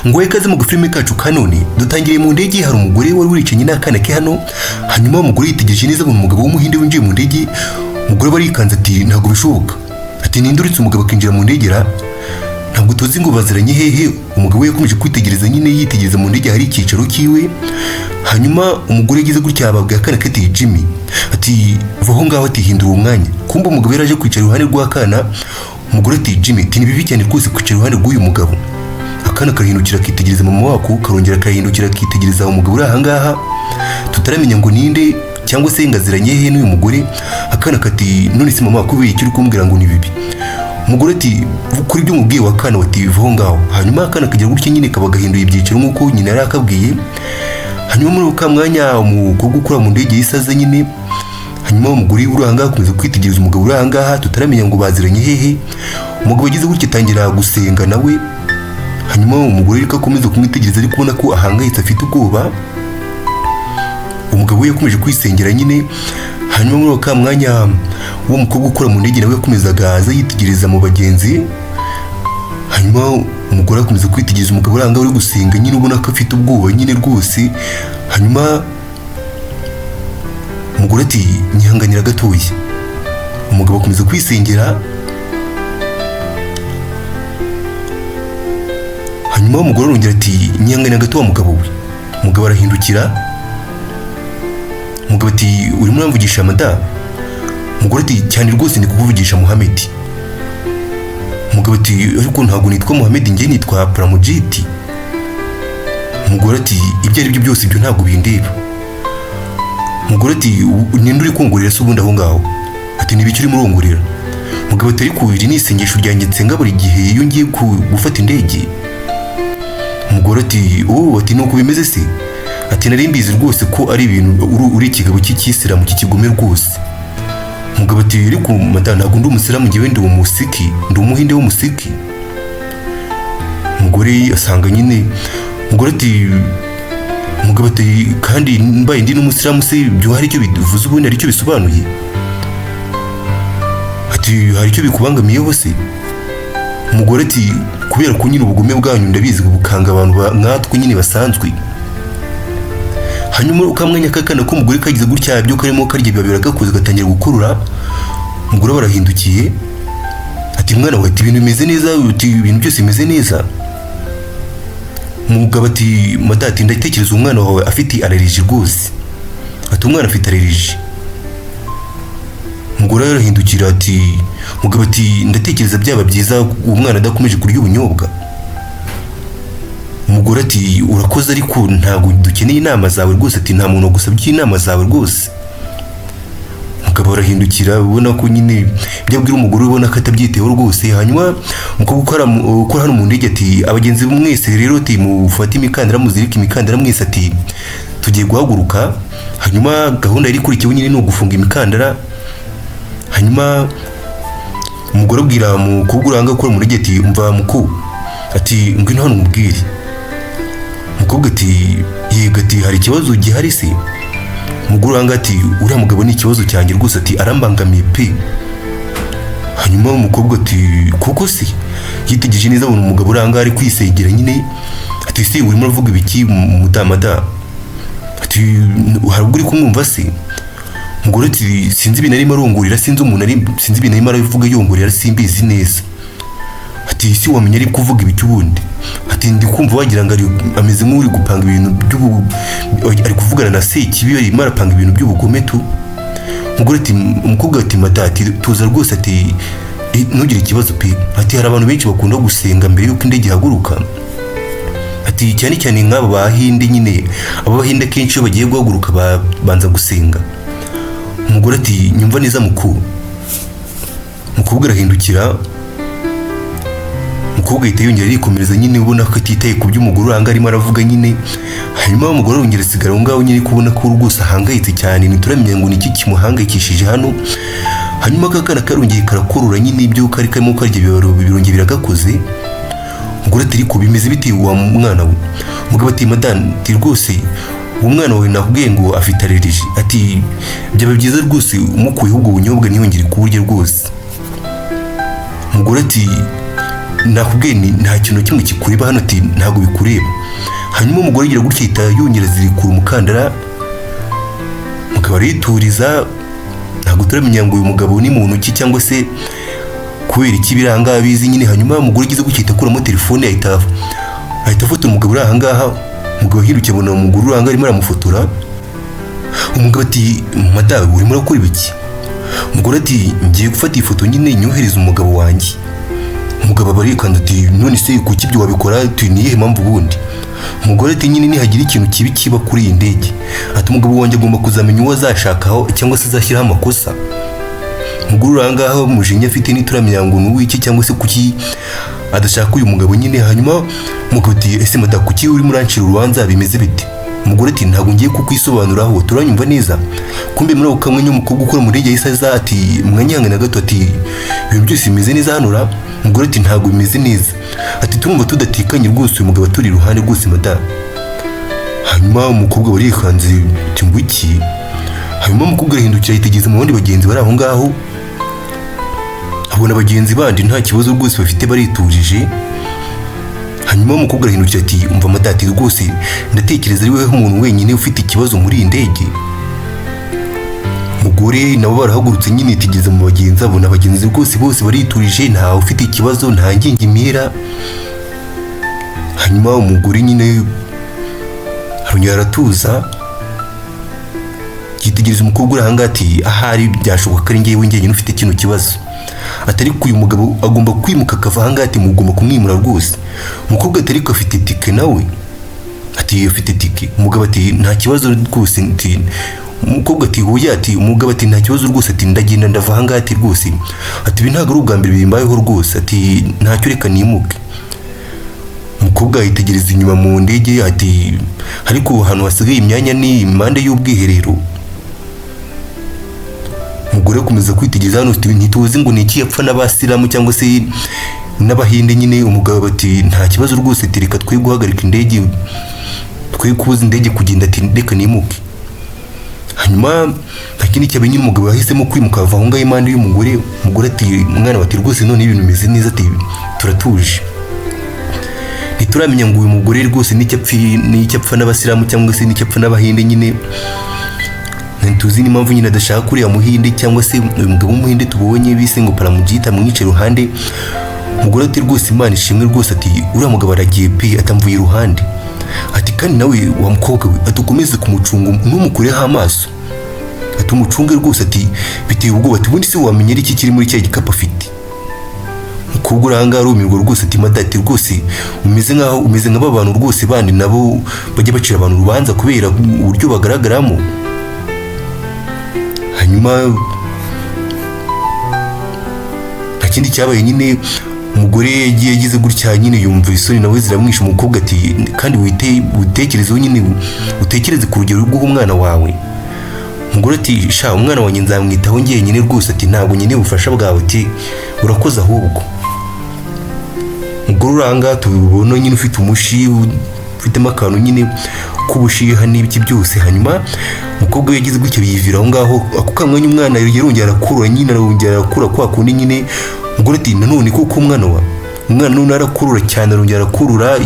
Ngo ikaze mu gafilime kacu kanone. Dutangiriye mu ndege, hari umugore wari wicaranye n'akana ke hano. Hanyuma umugore yitegereje neza abona umugabo w'umuhinde winjiye mu ndege. Umugore barikanze ati: "Ntabwo bishoboka." Ati: "Ninde uretse umugabo akinjira mu ndege ra?" Ntabwo tuzi ngo baziranye hehe. Umugabo we yakomeje kwitegereza nyine, yitegereza mu ndege hari icyicaro cyiwe. Hanyuma umugore yagize gutya ababwira akana ke ati: "Jimmy," ati, "va aho ngaho," ati, "hindura uwo mwanya." Kumbe umugabo yari aje kwicara iruhande rw'akana. Umugore ati: "Jimmy," ati, "ni bibi cyane rwose kwicara iruhande rw'uyu mugabo." Akana karahindukira akitegereza mama wako, karongera karahindukira akitegereza umugabo uri ahangaha tutaramenya ngo ninde cyangwa se ngo aziranye he n'uyu mugore. Akana kati: "None se mama, kubera icyo uri kumbwira ngo ni bibi?" Umugore ati: "Kuri ibyo umubwiye wa kana," ati, "vaho ngaho." Hanyuma akana kagira gutya nyine kaba gahinduye ibyicaro nk'uko nyina yari akabwiye. Hanyuma muri ka mwanya umukobwa ukora mu ndege yisaze nyine. Hanyuma umugore uri ahangaha akomeza kwitegereza umugabo uri ahangaha tutaramenya ngo baziranye hehe. Umugabo agize gutya atangira gusenga nawe. Hanyuma umugore ariko akomeza kumwitegereza, ari kubona ko ahangayitse, afite ubwoba. Umugabo we yakomeje kwisengera nyine. Hanyuma muri ako ka mwanya uwo mukobwa ukora mu ndege nawe yakomezaga aza yitegereza mu bagenzi. Hanyuma umugore akomeza kwitegereza umugabo uri ahangaha uri gusenga nyine, ubona ko afite ubwoba nyine rwose. Hanyuma umugore ati: "Nyihanganira gatoya." Umugabo akomeza kwisengera. Hanyuma umugore arongera ati: "Nyihanganira gato wa mugabo we." Umugabo arahindukira. Umugabo ati: "Urimo uramvugisha, madamu?" Umugore ati: "Cyane rwose, ndi kukuvugisha Muhamedi." Umugabo ati: "Ariko ntabwo nitwa Muhamedi, njye nitwa Pramujiti." Umugore ati: "Ibyo ari byo byose ibyo ntabwo bindeba." Umugore ati: "Ninde uri kungurira se ubundi aho ngaho?" Ati: "Ni ibiki urimo urongorera?" Umugabo ati: "Ariko iri ni isengesho ryanjye nsenga buri gihe iyo ngiye gufata indege." Umugore ati: "Oh," ati, "nuko bimeze se?" Ati: "Nari mbizi rwose ko ari ibintu uri ikigabo cy'ikisilamu cy'ikigome rwose." Umugabo ati: "Ariko madamu, ntabwo ndi umusilamu, njyewe ndi umusiki, ndi umuhinde w'umusiki." Umugore asanga nyine, umugore ati, umugabo ati: "Kandi mbaye ndi n'umusilamu se ibyo hari icyo bivuze ubundi, hari icyo bisobanuye?" Ati: "Hari icyo bikubangamiyeho se?" Umugore ati: "Kubera ko nyine ubugome bwanyu ndabizi bukanga abantu nkatwe nyine basanzwe." Hanyuma ukamwanya kakana k'umugore kagize gutya, ibyo karimo karya biba biragakoze, gatangira gukurura. Umugore barahindukiye ati: "Mwana we," ati, "ibintu bimeze neza?" Ati: "Ibintu byose bimeze neza." Umugabo ati: "Madati, ndatekereza umwana wawe afite allergie rwose." Ati: "Umwana afite allergie." Umugore arahindukira ati, umugabo ati: "Ndatekereza byaba byiza uwo mwana adakomeje kurya ubunyobwa." Umugore ati: "Urakoze, ariko ntabwo dukeneye inama zawe rwose." Ati: "Nta muntu wagusabye inama zawe rwose." Umugabo arahindukira, ubona ko nyine ibyo abwira umugore ubona ko atabyiteho rwose. Hanyuma umukobwa ukora hano mu ndege ati: "Abagenzi mwese rero," ati, "mufate imikandara, muzirike imikandara mwese," ati, "tugiye guhaguruka." Hanyuma gahunda yari ikurikiyeho nyine ni ugufunga imikandara. Hanyuma umugore abwira umukobwa uranga ukora mu ndege ati: "Umva muku," ati, "ngwino hano umubwire." Umukobwa ati: "Yego." Ati: "Hari ikibazo gihari se?" Umugore uranga ati: "Uriya mugabo ni ikibazo cyanjye rwose," ati, "arambangamiye pe." Hanyuma umukobwa ati: "Koko se?" Yitegereje neza abona umugabo uranga ari kwisengera nyine. Ati: "Se urimo uravuga ibiki, mudamada?" Ati: "Hari ubwo uri kumwumva se?" Umugore ati: "Sinzi ibintu arimo arongorera, sinzi umuntu ari, sinzi ibintu arimo aravuga yongorera, simbizi neza." Ati: "Si wamenya ari kuvuga ibiki ubundi?" Ati: "Ndi kumva wagira ngo ameze nk'uri gupanga ibintu by'ubu, ari kuvugana na Sekibi, arimo arapanga ibintu by'ubugome tu." Umugore ati, umukobwa ati: "Mata," ati, "tuza rwose," ati, "ntugire ikibazo pe." Ati: "Hari abantu benshi bakunda gusenga mbere y'uko indege ihaguruka." Ati: "Cyane cyane nk'aba bahinde nyine, aba bahinde akenshi iyo bagiye guhaguruka babanza gusenga." Umugore ati: "Nyumva neza mukuru." Umukobwa arahindukira. Umukobwa ahita yongera arikomereza nyine, ubona ko atitaye ku byo umugore uranga arimo aravuga nyine. Hanyuma umugore arongera asigara aho ngaho nyine, kubona ko rwose ahangayitse cyane, ntituramenya ngo ni iki kimuhangayikishije hano. Hanyuma aka kana karongeye karakorora nyine, ibyo kari karimo karya birongera biragakoze. Umugore ati: "Ariko bimeze bite wa mwana we?" Umugabo ati: "Madame," ati, "rwose uwo mwana wawe nakubwiye ngo afite allergie." Ati: "Byaba byiza rwose umukuyeho ubwo bunyobwa ntiyongere kuburya rwose." Umugore ati: Nakubwiye ni nta kintu na kimwe kikureba hano, ati ntabwo bikureba. Hanyuma umugore agira gutya, ahita yongera azirikura umukandara, mugabo arituriza. Ntabwo turamenya ngo uyu mugabo ni muntu ki cyangwa se kubera iki biri ahangaha bizi nyine. Hanyuma umugore agize gutya, ahita akuramo telefone, ahita afotora umugabo uri ahangaha. Umugabo ahirukiye, abona umugore uri ahangaha arimo aramufotora. Umugabo ati: "Madamu, urimo urakora ibiki?" Umugore ati: "Ngiye gufata iyi foto nyine nyohereza umugabo wanjye." Umugabo aba arikanda, ati: "None se kuki ibyo wabikora?" Ati: "Ni iyihe mpamvu ubundi?" Umugore ati: "Nyine nihagira ikintu kibi kiba kuri iyi ndege," ati, "umugabo wanjye agomba kuzamenya uwo azashakaho cyangwa se azashyiraho amakosa." Umugore uri ahangaha, umujinya afite ntituramenya ngo ni uw'iki cyangwa se kuki adashaka uyu mugabo nyine. Hanyuma umugabo ati: "Ese madamu, kuki urimo urancira urubanza? Bimeze bite?" Umugore ati: "Ntabwo ngiye kukwisobanuraho, turanyumva neza?" Kumbe muri ako kamwe, umukobwa ukora mu ndege yahise aza, ati: "Mwanyihangana gato," ati: "Ibintu byose bimeze neza hano ra?" Umugore ati: "Ntabwo bimeze neza," ati: "Turumva tudatekanye rwose, uyu mugabo aturi iruhande rwose, madamu." Hanyuma umukobwa barikanze, ati: "Ngo iki?" Hanyuma umukobwa arahindukira, yitegereza mu bandi bagenzi bari aho ngaho, abona bagenzi bandi nta kibazo rwose bafite, bariturije. Hanyuma umukobwa arahindukira, ati: "Umva madati, rwose ndatekereza ari wowe umuntu wenyine ufite ikibazo muri iyi ndege." Umugore nabo barahagurutse nyine, yitegereza mu bagenzi, abona abagenzi rwose bose bariturije, ntawe ufite ikibazo, nta ngingimira. Hanyuma umugore nyine arongera aratuza, yitegereza umukobwa uri ahangaha, ati: "Ahari byashoboka ko ari njyewe njyenyine ufite kino kibazo," ati, "ariko uyu mugabo agomba kwimuka akava ahangaha," ati: "Mugomba kumwimura rwose." Umukobwa ati: "Ariko afite tike nawe," ati: "Afite tike." Umugabo ati: "Nta kibazo rwose," ati. Umukobwa ati: "Hoya," ati. Umugabo ati: "Nta kibazo rwose," ati: "Ndagenda, ndava ahangaha," ati: "Rwose," ati: "Ibi ntabwo ari ubwa mbere bimbayeho rwose," ati: "Ntacyo, reka nimuke." Umukobwa yitegereza inyuma mu ndege, ati: "Ariko ahantu hasigaye imyanya ni impande y'ubwiherero." Umugore akomeza kwitegereza hano, ntituzi ngo ni iki yapfa n'abasilamu cyangwa se n'abahinde nyine. Umugabo ati: "Nta kibazo rwose," ati: "Reka twe guhagarika indege, twe kubuza indege kugenda," ati: "Reka nimuke." Hanyuma nta kindi cyabaye nyine, umugabo yahisemo kwimuka, ava aho ngaho impande y'umugore. Umugore ati: "Mwana," ati, "rwose none ibintu bimeze neza," ati: "Turatuje." Ntituramenya ngo uyu mugore rwose n'icyo apfa n'abasilamu cyangwa se n'icyo apfa n'abahinde nyine. Ntituzi n'impamvu nyine adashaka uriya muhinde cyangwa se uyu mugabo w'umuhinde tubonye bise ngo Paramujita amwica iruhande. Umugore ati: "Rwose Imana ishimwe rwose," ati: "Uriya mugabo aragiye pe," atamvuye iruhande, ati: "Kandi nawe wa mukobwa we," ati, "ukomeze kumucunga, ntumukureho amaso," ati: "Umucunge rwose," ati: "Biteye ubwoba," ati: "Ubundi se wamenya ari iki kiri muri cya gikapu afite?" Umukobwa uri ahangaha arumirwa rwose, ati: "Madati, rwose umeze nkaho umeze nka ba bantu rwose bandi nabo bajya bacira abantu urubanza kubera uburyo bagaragaramo." Hanyuma nta kindi cyabaye nyine, umugore yagiye yagize gutya nyine, yumva isoni nawe ziramwisha. Umukobwa ati: "Kandi wite utekerezeho nyine, utekereze ku rugero rw'uwo umwana wawe." Umugore ati: "Sha, umwana wanjye nzamwitaho njyenyine rwose," ati: "Ntabwo nkeneye ubufasha bwawe," ati: "Urakoze ahubwo." Umugore uri ahangaha tubibona nyine, ufite umushi, ufitemo akantu nyine k'ubushiha n'ibiki byose. Hanyuma umukobwa we yagize gutya, biyivira aho ngaho. Ako kamwanya umwana yarongera arakura nyine, arongera arakura kwa kundi nyine. Umugore ati: "Nanone koko umwana wa umwana none arakurura cyane," arongera arakurura,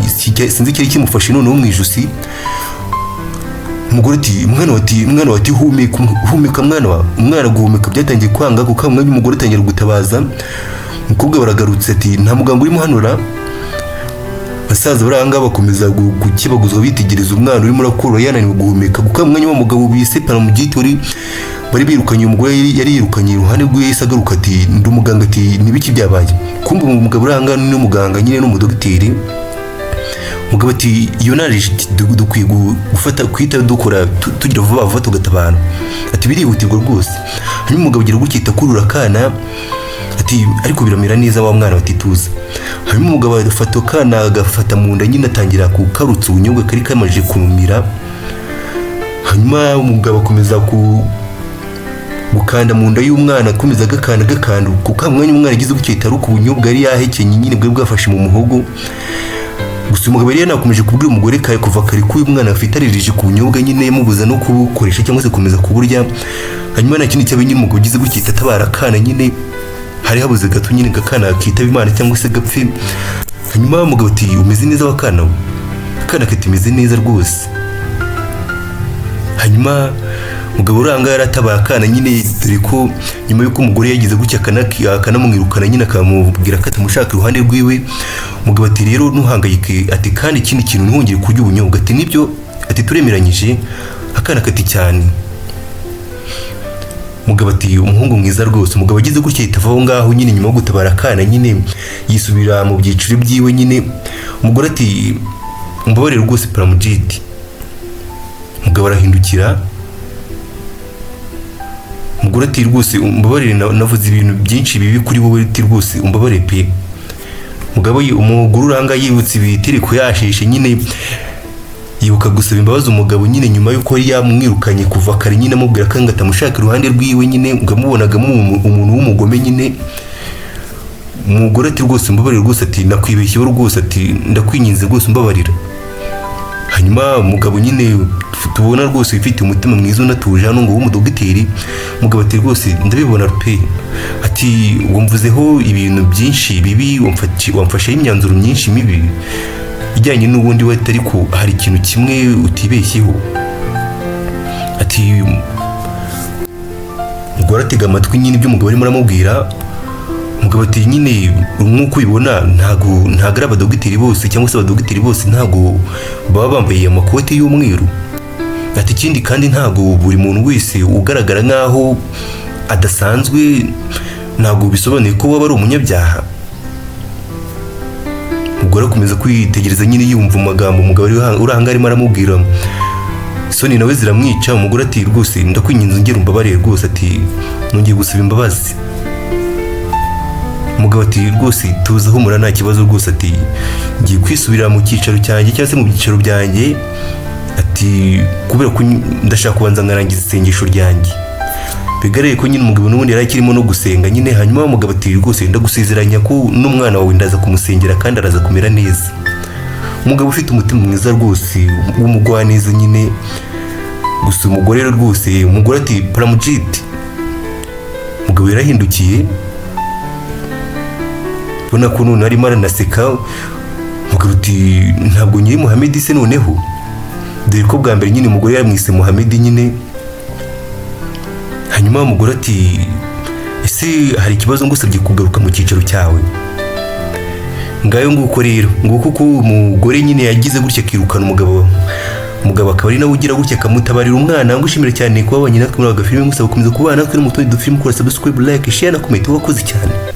sinzi icyari kimufashe noneho mu ijosi. Umugore ati: "Mwana wa," ati: "Mwana wa," ati: "Humeka, humeka mwana wa." Umwana guhumeka byatangiye kwanga kuko mwanya umugore atangira gutabaza. Umukobwa baragarutse, ati: "Nta muganga urimo hano ra?" Basaza bari ahangaha bakomeza gukebaguzwa, bitegereza umwana urimo urakurura yananiwe guhumeka. Kuko mwanya wa mugabo bise Paramugiti wari bari birukanye, umugore yari yirukanye iruhande rwe, yahise agaruka, ati: "Ndi umuganga," ati: "Nibiki byabaye?" Kumbe umugabo uri ahangaha ni umuganga nyine, n'umudogiteri. Umugabo ati: "Iyo naje dukwiye gufata kwita dukora tugira vuba vuba tugatabara," ati: "Birihutirwa rwose." Hanyuma umugabo agira gutya, akurura akana, ati: "Ariko biramera neza wa mwana," batituza. Hanyuma umugabo afata akana, agafata mu nda nyine, atangira kukarutsa ubunyobwa kari kamajije kumira. Hanyuma umugabo akomeza ku gukanda mu nda y'umwana, akomeza agakanda, agakanda. Kuko mwanya umwana agize gutya, ahita aruka ubunyobwa yari yahekenye nyine, bwari bwafashe mu muhogo. Gusa umugabo yari yanakomeje kubwira umugore kare, kuva kare, ko uyu mwana afite aririje ku bunyobwa nyine, yamubuza no kubukoresha cyangwa se gukomeza kuburya. Hanyuma nta kindi cyabaye nyine, umugabo ugize gutya atabara akana nyine. Hari habuze gato nyine akana kitaba Imana cyangwa se gapfe. Hanyuma umugabo ati: "Umeze neza wa kana we?" Akana kati: "Meze neza rwose." Hanyuma umugabo uranga yaratabaye akana nyine, dore ko nyuma y'uko umugore yagize gutya akanamwirukana nyine, akamubwira ko atamushaka iruhande rwiwe. Umugabo ati: "Rero ntuhangayike," ati: "Kandi ikindi kintu, ntiwongere kurya ubunyobwa." Ati: "Nibyo," ati: "Turemeranyije?" Akana kati: "Cyane." Umugabo ati: "Umuhungu mwiza rwose." Umugabo agize gutya ahita ava aho ngaho nyine nyuma yo gutabara akana nyine, yisubira mu byiciro byiwe nyine. Umugore ati: "Umbabarire rwose, Paramujiti." Umugabo arahindukira. Umugore ati: "Rwose umbabarire, navuze ibintu byinshi bibi kuri wowe," ati: "Rwose umbabarire pe." Umugore uranga yibutse ibitereko yasheshe nyine, yibuka gusaba imbabazi umugabo nyine nyuma y'uko yari yamwirukanye kuva kare nyine, amubwira ko ngo atamushaka iruhande rwiwe nyine, ngo amubonagamo umuntu w'umugome nyine. Umugore ati: "Rwose umbabarire rwose," ati: "Nakwibeshyeho rwose," ati: "Ndakwinginze rwose, umbabarira." Hanyuma umugabo nyine tubona rwose ufite umutima mwiza unatuje hano ngo w'umudogiteri, umugabo ati: "Rwose ndabibona pe," ati: "Wumvuzeho ibintu byinshi bibi, wamfasheho imyanzuro myinshi mibi ijyanye n'ubundi we, ariko hari ikintu kimwe utibeshyeho." Ati umugore atega amatwi nyine ibyo umugabo arimo aramubwira. Umugabo ati: "Nyine nk'uko ubibona, ntago ari abadogiteri bose cyangwa se abadogiteri bose ntago baba bambaye amakoti y'umweru." Ati: "Ikindi kandi, ntago buri muntu wese ugaragara nk'aho adasanzwe ntabwo bisobanuye ko waba ari umunyabyaha." Umugore akomeza kwitegereza nyine, yumva amagambo umugabo uri ahangaha arimo aramubwira, isoni nawe ziramwica. Umugore ati: "Rwose ndakwinginze, ongera umbabarire rwose," ati: "Nongeye gusaba imbabazi." Umugabo ati: "Rwose tuza, humura, nta kibazo rwose," ati: "Ngiye kwisubirira mu cyicaro cyanjye cyangwa se mu byicaro byanjye," ati: "kubera ko ndashaka kubanza nkarangiza isengesho ryanjye." Bigaragaye ko nyine umugabo n'ubundi yari akirimo no gusenga nyine. Hanyuma umugabo ati: "Rwose ndagusezeranya ko n'umwana wawe ndaza kumusengera kandi araza kumera neza." Umugabo ufite umutima mwiza rwose w'umugwaneza nyine. Gusa umugore rero rwose, umugore ati: "Paramujiti." Umugabo yarahindukiye, ubona ko none arimo aranaseka. Umugabo ati: "Ntabwo nyiri Muhamedi se noneho?" Dore ko bwa mbere nyine umugore yamwise Muhamedi nyine. Hanyuma umugore ati: "Ese hari ikibazo ngusabye kugaruka mu cyicaro cyawe?" Ngayo nguko rero, nguko uko umugore nyine yagize gutya akirukana umugabo, umugabo akaba ari nawe ugira gutya akamutabarira umwana. Ngushimira cyane kuba wabanye natwe muri aka gafilime, ngusaba gukomeza kubana natwe no mu tundi dufilime, ukora subscribe, like, share na comment. Wakoze cyane.